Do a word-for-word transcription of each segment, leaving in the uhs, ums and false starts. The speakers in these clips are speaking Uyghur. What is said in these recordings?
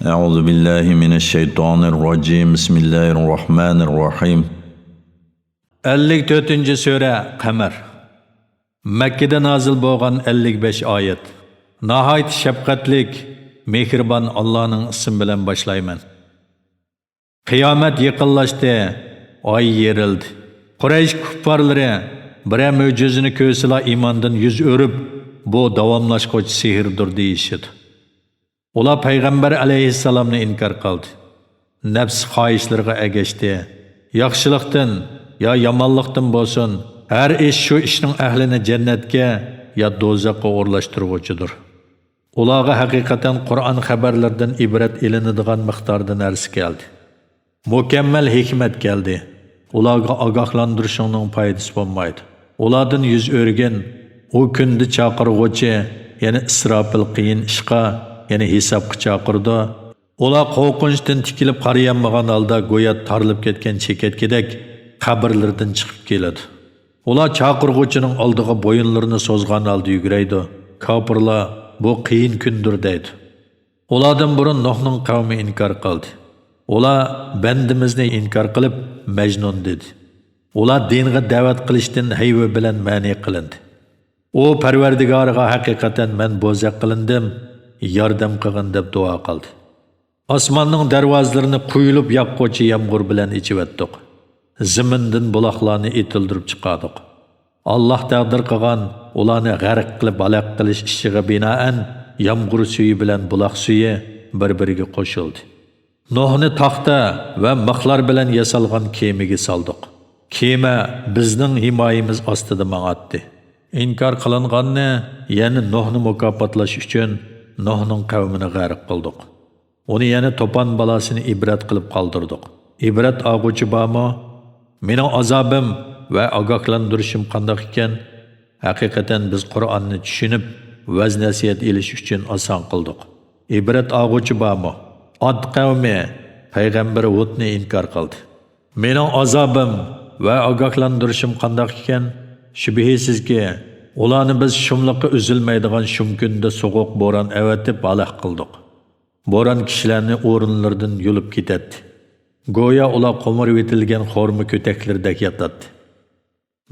أعوذ بالله من الشيطان الرجيم. بسم الله الرحمن الرحيم. ئەللىك تۆتىنچى سۈرە، قەمەر. مەككىدە نازىل بولغان ئەللىك بەش ئايەت. ناھايىتى شەپقەتلىك، مېھرىبان ئاللانىڭ ئىسمى بىلەن باشلايمەن. قىيامەت يېقىنلاشتى، ئاي يېرىلدى. قۇرەيش كۇپپارلىرى بىرەر مۆجىزىنى كۆرسىلا ئىماندىن يۈز ئۆرۈپ، بۇ داۋاملاشقۇچى سېھىردۇر دېيىشىدۇ. ئۇلار پەيغەمبەر ئەلەيھىسسالامنى ئىنكار قىلدى. نەپسى خاھىشلىرىغا ئەگەشتى. ياخشىلىقتىن يا يامانلىقتىن بولسۇن، ھەر ئىش شۇ ئىشنىڭ ئەھلىنى جەننەتكە يا دوزاخقا ئورۇنلاشتۇرغۇچىدۇر. ئۇلارغا ھەقىقەتەن قۇرئان خەۋەرلىرىدىن ئىبرەت ئېلىنىدىغان مىقداردا نەرسە كەلدى. مۇكەممەل ھېكمەت كەلدى. ئۇلارغا ئاگاھلاندۇرۇشۇڭنىڭ پايدىسى بولمايدۇ. ئۇلاردىن يۈز ئۆرۈگىن، ئۇ كۈندە چاقىرغۇچى، يەنى ئىسراپىل قىيىن ئىشقا، يەنى ھېسابقا چاقىرىدۇ. ئۇلار قورقۇنچتىن تىكىلىپ قارىيالمىغان ھالدا گويا تارىلىپ كەتكەن چېكەتكىدەك قەبرىلىرىدىن چىقىپ كېلىدۇ. ئۇلار چاقىرغۇچىنىڭ ئالدىغا بويۇنلىرىنى سوزغان ھالدا يۈگرەيدۇ. كاپىرلار، «بۇ قىيىن كۈندۇر» دەيدۇ. ئۇلاردىن بۇرۇن نۇھنىڭ قەۋمى ئىنكار قىلدى. ئۇلار، «بەندىمىزنى ئىنكار قىلىپ، مەجنۇن» دېدى. ئۇلار دىنغا دەۋەت قىلىشتىن ھەيۋە بىلەن مەنئى قىلىندى. ئۇ پەرۋەردىگارىغا، «ھەقىقەتەن مەن بوزەك قىلىندىم، ياردەم قىلغىن» دەپ دۇئا قىلدى. ئاسماننىڭ دەرۋازىلىرىنى قۇيۇلۇپ ياغقۇچى يامغۇر بىلەن ئېچىۋەتتۇق. زېمىندىن بۇلاقلارنى ئېتىلدۈرۈپ چىقاردۇق. ئاللاھ تەقدىر قىلغان ئۇلارنى غەرق قىلىپ ھالاك قىلىش ئىشىغا بىنائەن، يامغۇر سۈيى بىلەن بۇلاق سۈيى بىر-بىرىگە قوشۇلدى. نۇھنى تاختا ۋە مىخلار بىلەن ياسالغان كېمىگە سالدۇق. كېمە بىزنىڭ ھىمايىمىز ئاستىدا ماڭاتتى. ئىنكار قىلىنغاننى، يەنى نۇھنى مۇكاپاتلاش ئۈچۈن نۇھنىڭ قەۋمىنى غەرق قىلدۇق. ئۇنى، يەنى توپان بالاسىنى ئىبرەت قىلىپ قالدۇردۇق. ئىبرەت ئالغۇچى بارمۇ؟ مېنىڭ ئازابىم ۋە ئاگاھلاندۇرۇشۇم قانداق ئىكەن؟ ھەقىقەتەن بىز قۇرئاننى چۈشىنىپ، ۋەز-نەسىھەت ئېلىش ئۈچۈن ئاسان قىلدۇق. ئىبرەت ئالغۇچى بارمۇ؟ ئاد قەۋمى پەيغەمبىرى ھۇدنى ئىنكار قىلدى. مېنىڭ ئازابىم ۋە ئاگاھلاندۇرۇشۇم قانداق ئىكەن؟ شۈبھىسىزكى، ئۇلارنى بىز شۇملۇقى ئۈزۈلمەيدىغان شۇم كۈندە سوغۇق بوران ئەۋەتىپ ھالاك قىلدۇق. بوران كىشىلەرنى ئورۇنلىرىدىن يۇلۇپ كېتەتتى. گويا ئۇلار قومۇرۇۋېتىلگەن خورما كۆتەكلىرىدەك ياتاتتى.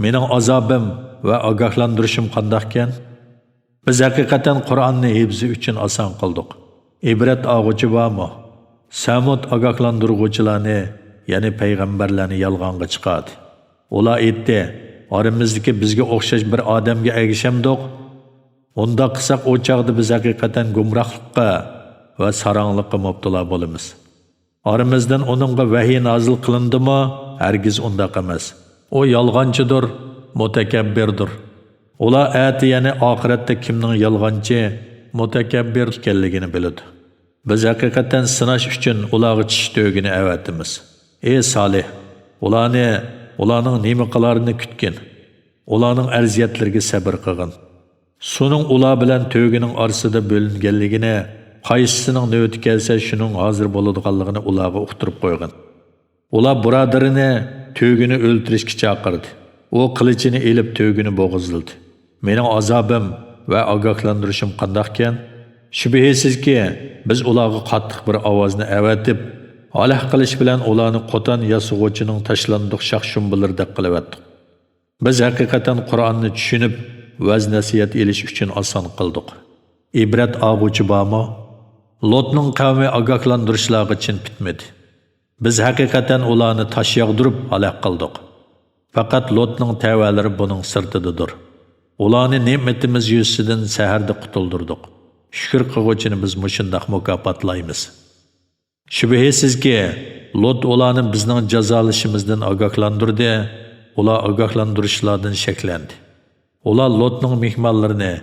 مېنىڭ ئازابىم ۋە ئاگاھلاندۇرۇشۇم قانداقكەن؟ بىز ھەقىقەتەن قۇرئاننى ھىپزى ئۈچۈن ئاسان قىلدۇق. ئىبرەت ئالغۇچى بارمۇ؟ سەمۇد ئاگاھلاندۇرغۇچىلارنى، يەنى پەيغەمبەرلەرنى يالغانغا چىقاردى. ئۇلار ئېيتتى، ئارىمىزدىكى بىزگە ئوخشاش بىر ئادەمگە ئەگىشەمدۇق؟ ئۇنداق قىلساق، ئۇ چاغدا بىز ھەقىقەتەن گۇمراھلىققا ۋە ساراڭلىققا مۇپتىلا بولىمىز. ئارىمىزدىن ئۇنىڭغا ۋەھىي نازىل قىلىندىمۇ؟ ھەرگىز ئۇنداق ئەمەس. ئۇ يالغانچىدۇر، مۇتەكەببىردۇر. ئۇلار ئەتە، يەنى ئاخىرەتتە كىمنىڭ يالغانچى، مۇتەكەببىر ئىكەنلىكىنى بىلىدۇ. بىز ھەقىقەتەن سىناش ئۈچۈن ئۇلارغا چىش تۆگىنى ئەۋەتىمىز. ئەي سالىھ، ئۇلارنى، ئۇلارنىڭ نېمە قىلارىنى كۈتكىن. ئۇلارنىڭ ئەزىيەتلىرىگە سەبىر قىلغىن. سۇنىڭ ئۇلار بىلەن تۆگىنىڭ ئارىسىدا بۆلۈنگەنلىكىنى، قايسىسىنىڭ نۆۋىتى كەلسە شۇنىڭ ھازىر بولىدىغانلىقىنى ئۇلارغا ئۇقتۇرۇپ قويغىن. ئۇلار بۇرادىرىنى تۆگىنى ئۆلتۈرۈشكە چاقىردى. ئۇ قىلىچىنى ئېلىپ تۆگىنى بوغۇزلىدى. مېنىڭ ئازابىم ۋە ئاگاھلاندۇرۇشۇم قانداقكەن؟ شۈبھىسىزكى، بىز ئۇلارغا قاتتىق بىر ئاۋازنى ئەۋەتىپ، ھالاك قىلىش بىلەن ئۇلارنى قوتان ياسىغۇچىنىڭ تاشلاندۇق شاخ-شۇمبىلىرىدەك قىلىۋەتتۇق. بىز ھەقىقەتەن قۇرئاننى چۈشىنىپ، ۋەز-نەسىھەت ئېلىش ئۈچۈن ئاسان قىلدۇق. ئىبرەت ئالغۇچى بارمۇ؟ لوتنىڭ قەۋمى ئاگاھلاندۇرۇشلارغا چىن پۈتمىدى. بىز ھەقىقەتەن ئۇلارنى تاش ياغدۇرۇپ ھالاك قىلدۇق. پەقەت لوتنىڭ تەۋەلىرى بۇنىڭ سىرتىدىدۇر. ئۇلارنى نېمىتىمىز يۈزىسىدىن سەھەردە قۇتۇلدۇردۇق. شۈكۈر قىلغۇچىنى بىز مۇشۇنداق مۇكاپاتلايمىز. شۈبھىسىزكى، لوت ئۇلارنى بىزنىڭ جازالىشىمىزدىن ئاگاھلاندۇردى، ئۇلار ئاگاھلاندۇرۇشلاردىن شەكلەندى. ئۇلار لوتنىڭ مېھمانلىرىنى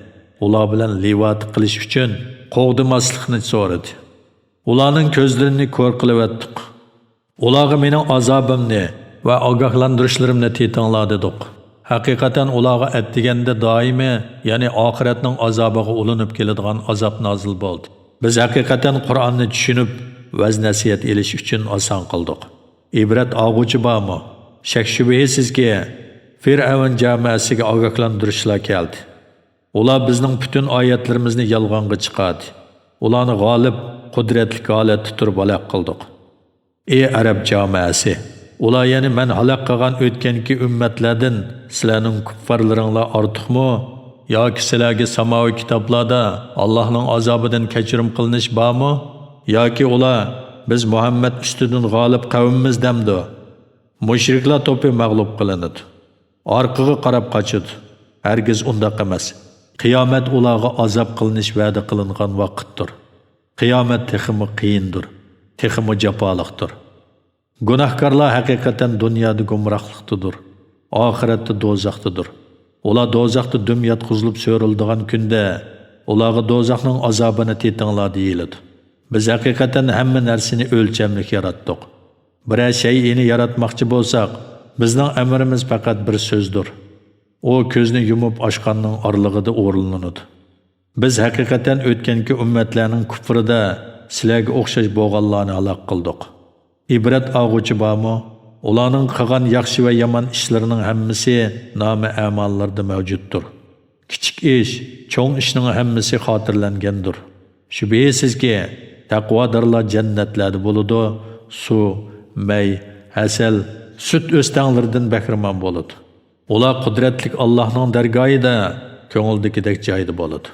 ئۇلار بىلەن لىۋاتى قىلىش ئۈچۈن قوغدىماسلىقنى سورىدى. ئۇلارنىڭ كۆزلىرىنى كور قىلىۋەتتۇق. ئۇلارغا مېنىڭ ئازابىمنى ۋە ئاگاھلاندۇرۇشلىرىمنى تېتىڭلار دېدۇق. ھەقىقەتەن ئۇلارغا ئەتىگەندە دائىمىي، يەنى ئاخىرەتنىڭ ئازابىغا ئۇلىنىپ كېلىدىغان ئازاب نازىل بولدى. بىز ھەقىقەتەن قۇرئاننى چۈشىنىپ، ۋەز-نەسىھەت ئېلىش ئۈچۈن ئاسان قىلدۇق. ئىبرەت ئالغۇچى بارمۇ؟ شەك-شۈبھىسىزكى، فىرئەۋن جامائەسىگە ئاگاھلاندۇرۇشلار كەلدى. ئۇلار بىزنىڭ پۈتۈن ئايەتلىرىمىزنى يالغانغا چىقاردى. ئۇلارنى غالىب قۇدرەتلىك ھالەتتە تۇرۇپ ھالاك قىلدۇق. ئى ئەرەب جامائەسى! ئۇلار يەنى مەن ھالاك قىلغان ئۆتكەنكى ئۈممەتلەردىن سىلەرنىڭ كۇپپارلىرىڭلار ئارتۇقمۇ؟ ياكى سىلەرگە ساماۋى كىتابلاردا ئاللاھنىڭ ئازابىدىن كەچۈرۈم قىلىنىش بارمۇ؟ ياكى ئۇلار، بىز مۇھەممەد ئۈستىدىن غالىب قەۋممىز دەمدۇ؟ مۇشرىكلار توپى مەغلۇپ قىلىنىدۇ. ئارقىغا قاراپ قاچىدۇ. ھەرگىز ئۇنداق ئەمەس. قىيامەت ئۇلارغا ئازاب قىلىنىش ۋەدە قىلىنغان ۋاقىتتۇر. قىيامەت تېخىمۇ قىيىندۇر، تېخىمۇ جاپالىقتۇر. گۇناھكارلار ھەقىقەتەن دۇنيادا گۇمراھلىقتىدۇر، ئاخىرەتتە دوزاختىدۇر. ئۇلار دوزاختا دۈم ياتقۇزۇلۇپ سۆرىلىدىغان كۈندە، ئۇلارغا دوزاخنىڭ ئازابىنى تېتىڭلار دېيىلىدۇ. بىز ھەقىقەتەن ھەممە نەرسىنى ئۆلچەملىك ياراتتۇق. بىرەر شەيئىنى ياراتماقچى بولساق، بىزنىڭ ئەمرىمىز پەقەت بىر سۆزدۇر. ئۇ كۆزنى يۇمۇپ ئاچقاننىڭ ئارىلىقىدا ئورۇنلىنىدۇ. بىز ھەقىقەتەن ئۆتكەنكى ئۈممەتلەرنىڭ كۇپرىدا سىلەرگە ئوخشاش بولغانلارنى ھالاك قىلدۇق. ئىبرەت ئالغۇچى بارمۇ؟ ئۇلارنىڭ قىلغان ياخشى ۋە يامان ئىشلىرىنىڭ ھەممىسى نامە ئەماللىرىدا مەۋجۇتتۇر. كىچىك ئىش، چوڭ ئىشنىڭ ھەممىسى خاتىرىلەنگەندۇر. شۈبھىسىزكى، تەقۋادارلار جەننەتلەردە بولىدۇ، سۇ، مەي، ھەسەل، سۈت ئۆستەڭلىرىدىن بەھرىمەن بولىدۇ. ئۇلار قۇدرەتلىك ئاللاھنىڭ دەرگاھىدا كۆڭۈلدىكىدەك جايدا بولىدۇ.